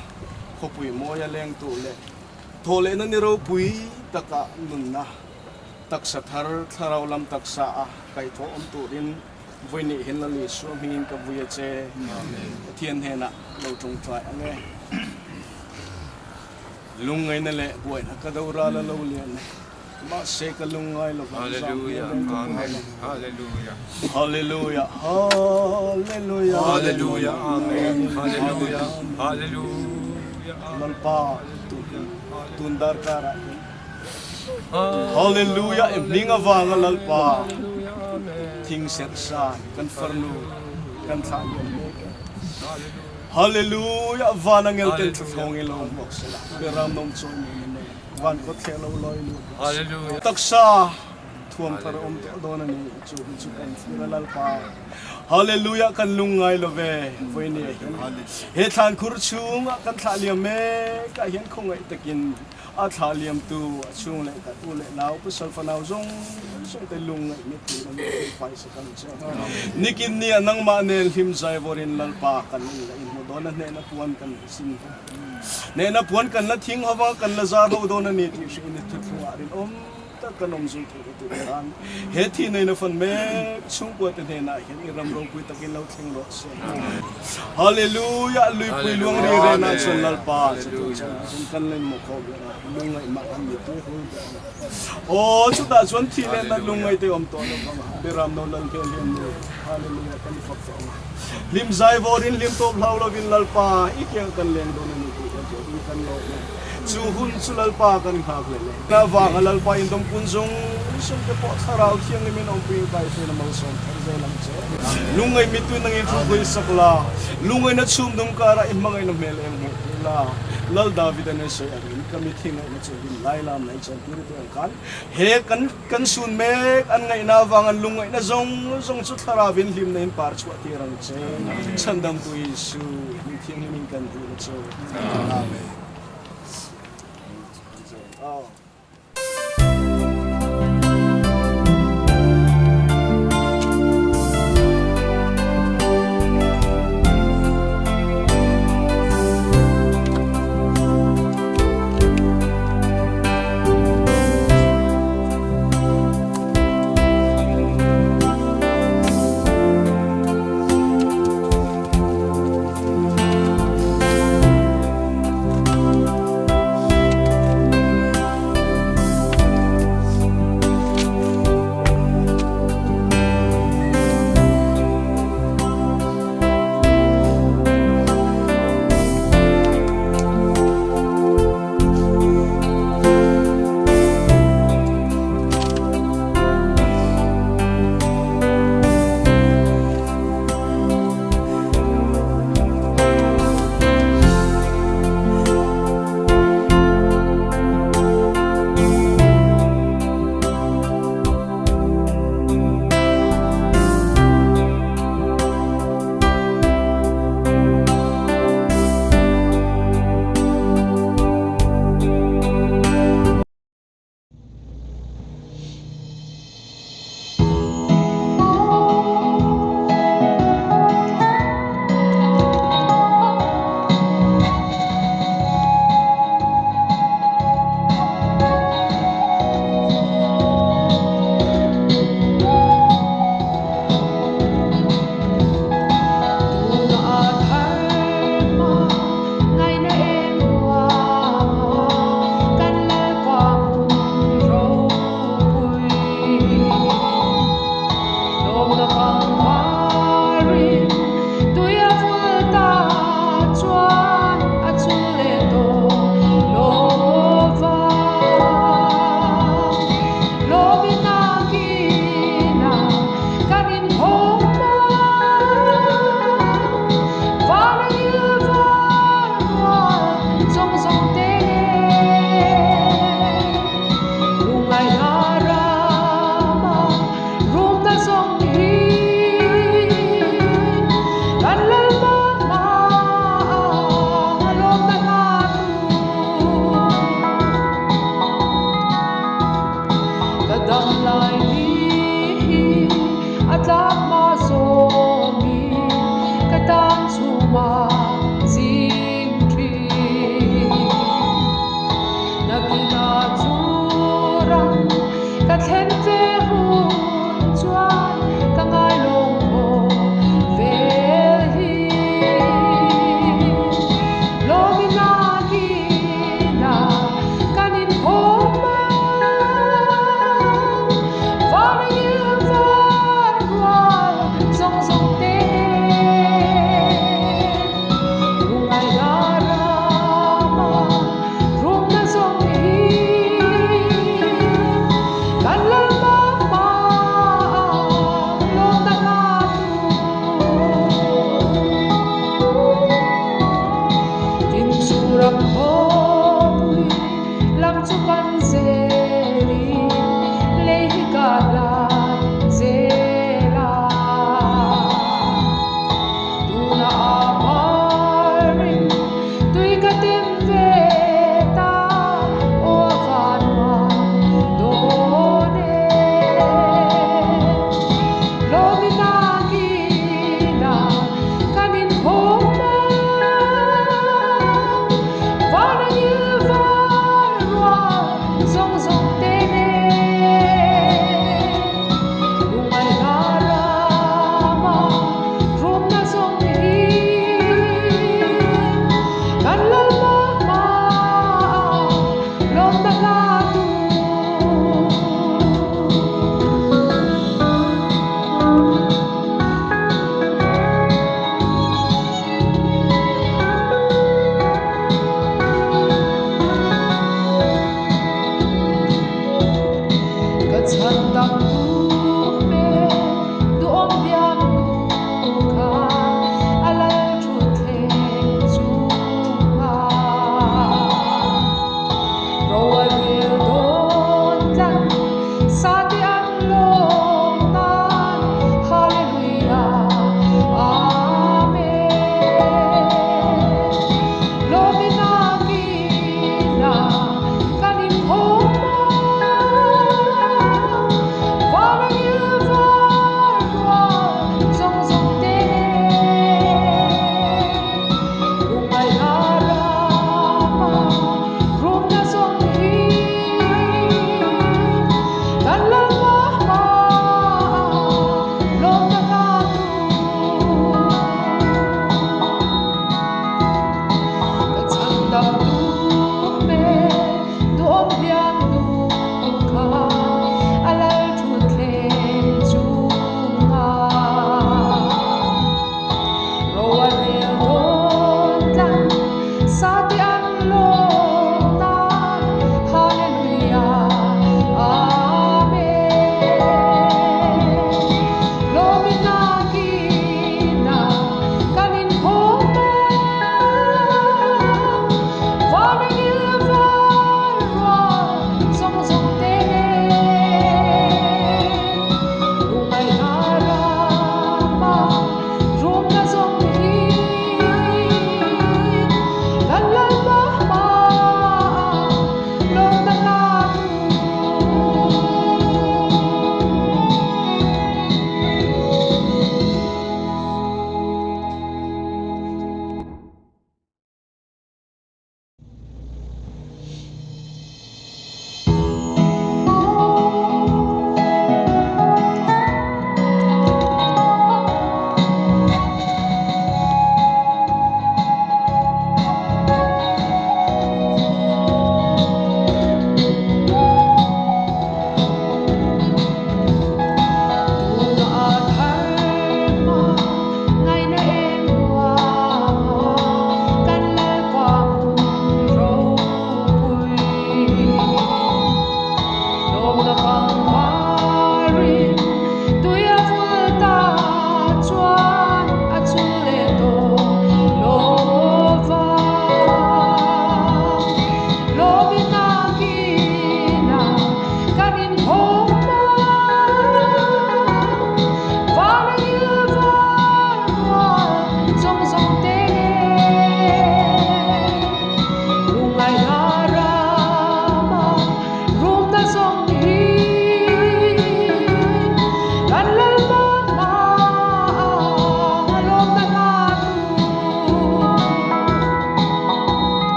khawpui mawia leng tur leh thawhlehna ni ropui taka nunna taksa thar thlarau lam taksa a kaihthawh awm turin vawi nih hian Lal Isua hmingin ka vui a che. Pathian hnenah lo tawngtai ang e. Lungngaihna leh buaina ka do ral a lo lian e. Mahse ka lungngai lo vang zam hmel reng ka pu lo. Hallelujah. Hallelujah. Hallelujah. Hallelujah. Amen. Hallelujah. Hallelujah. Lalpa tun darkar ah hian Hallelujah i hming avanga Lalpa thing serh san kan farnu kan thlah liam mek e. Hallelujah van angel ten thlathawng i lo hmuak sela beram nom chawi mai ni mai. Van kawt thleh lo lawi lut rawh se. Taksa thuam thar a awm tawh dawn a ni. Chu hi chu kan thlir a Lalpa. Hallelujah kan lung ngai lo ve vawi ni ah hian. He thlan khur chung ah kan thlah liam mek ah hian khawngaih takin a thlah liam tu a chung leh kan u leh nau pasal fanau zawng zawng te lung ngaih mit tur an ni fai sak ang che. Nikin ni ah nangmah nen hlim zai vawr in Lalpa kan in la inhmu dawn a hnehna puan kan sin. Hnehna puan kan la thing ho va, kan la zar ho dawn a ni tih hriin i thuthlungah rinawm tak kan awm zui theih tur khan he thi neina fan mek chhungkua te hnenah hian i ram ropui takin lo thleng rawh se. Hallelujah! Luipui luang ri renah chuan Lalpa chatuan chuan zun kan la inmawh khawh ber a, lungngaihmah kan ni tui hul ber a. Aw, chutah chuan thi leh nat lungngaih te awm tawh lo vang a, Biram no lal hmel hian nu, Hallelujah kan fak tawh ang a. Hlim zai vawrin hlim tawp hlau lovin Lalpa i kiang kan leng dawn a ni tih kan hriat in kan lawm e. Chu hun chu Lalpa kan nghak leh le. Ka vanga Lalpa indawm kun zawng zawng te pawh Thlarau Thianghlim in awmpui in kai hruaina malsawm thar zel ang che. Lungngaih mittui nangin thu pui sak la, lungngaihna chhum dum karah i hmangaihna hmel eng hmuh tir la. Lal Davida nen sawi angin ka mithi ngaihna chu hlim lai lam lai chuan tir te ang khan he kan Kan sun mek an ngaihna avang an lungngaihna zawng zawng chu thlarauin hlimna in par chhuah tir ang che. Chhandamtu Jesuh, hming thianghlim in kan duh na chu. Amen.